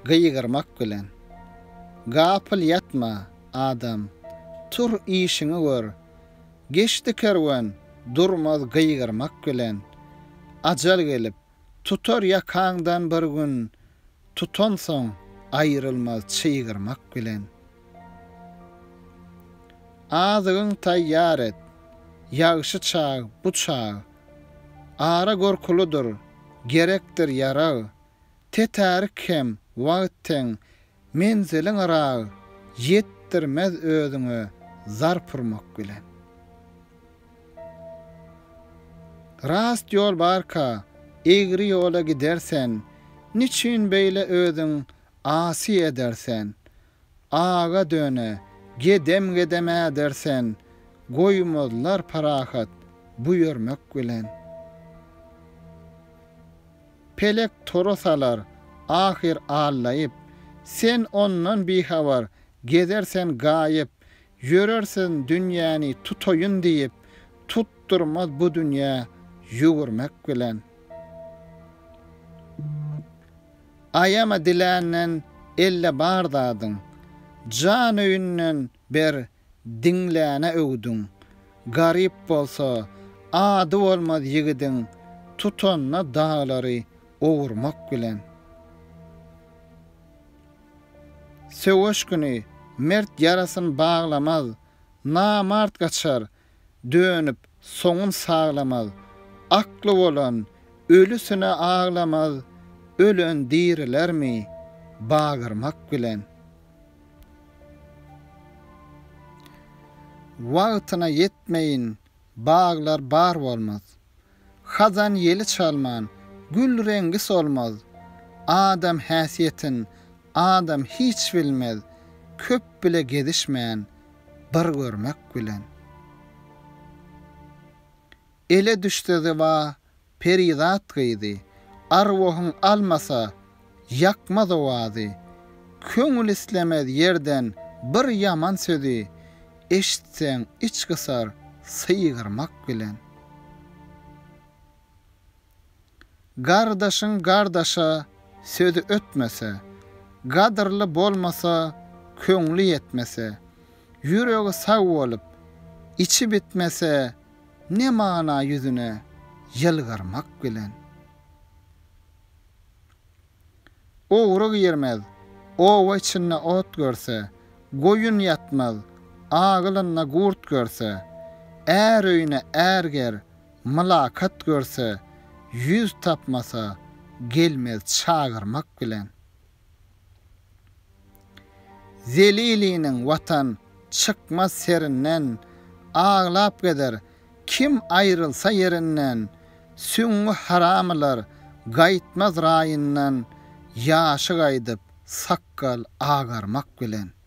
gygyrmak bilen. Gapyl ýatma, adam, tur işiňi gör, Geçdi kerwen, durmaz gygyrmak bilen. Ajal gelip, tutar ýakaňdan bir gün, Tutansoň aýrylmaz çygyrmak bilen. Azygyň taýýar et, ýagşy çag bu çag, Ara gorkulydyr, gerekdir ýarag, Tetärik hem wagt teň, menziliň yragy, Ýetdirmez özüňe zarp urmak bilen. Rast ýol barka, egri ýola gider sen, Niçin beýle özüň asy eder sen? Aga döne, gedem-gedem äder sen, Goýmazlar parahat bu ýörmek bilen. Pelek tora salar, ahyr allaýyp, Sen ondan bihabar, gezer sen gaýyp, Ýörersiň dünýäni tutaýyn diýip, Tutdurmaz bu dünýä ýüwürmek bilen. Aýama diländen elde bar zadyň, Jan öýünden ber diňläne öwdüň. Garyp bolsa, ady bolmaz ýigidiň, Tutanda daglary owurmak bilen. Söweş güni mert ýarasyn baglamaz, Namart gaçar, dönüp, soňun saglamaz, Akly bolan ölüsine aglamaz, Ölen dirilermi bagyrmak bilen. Wagtyna ýetmeýin baglar bar bolmaz. Hazan ýeli çalman, gül reňgi solmaz, Adam häsiýetin adam hiç bilmez, Köp bile gezişmän, bir görmek bilen. Ele düşse zyba, perizat gyzy, Arwahyň almasa, ýakmaz owazy. Köňül islemez ýerden bir ýaman sözi, Eşitseň iç gysar sygyrmak bilen. Gardaşyň gardaşa sözi ötmese, Gadyrly bolmasa, köňli ýetmese, Ýüregi sag bolup, içi bitmese, Ne mana ýüzüne ýylgyrmak bilen. Ogry girmez, oba içinde ot görse, Goýun ýatmaz, agylynda gurt görse, Är öýüne är ger, mylakat görse, Ýüz tapmasa, gelmez çagyrmak bilen. Zeliliniň Watan çykmaz serinden, Aglap gezer, kim aýrylsa ýerinden, Süňňi haramylar gaýtmaz raýyndan, Ýaşy gaýdyp, sakgal agarmak bilen.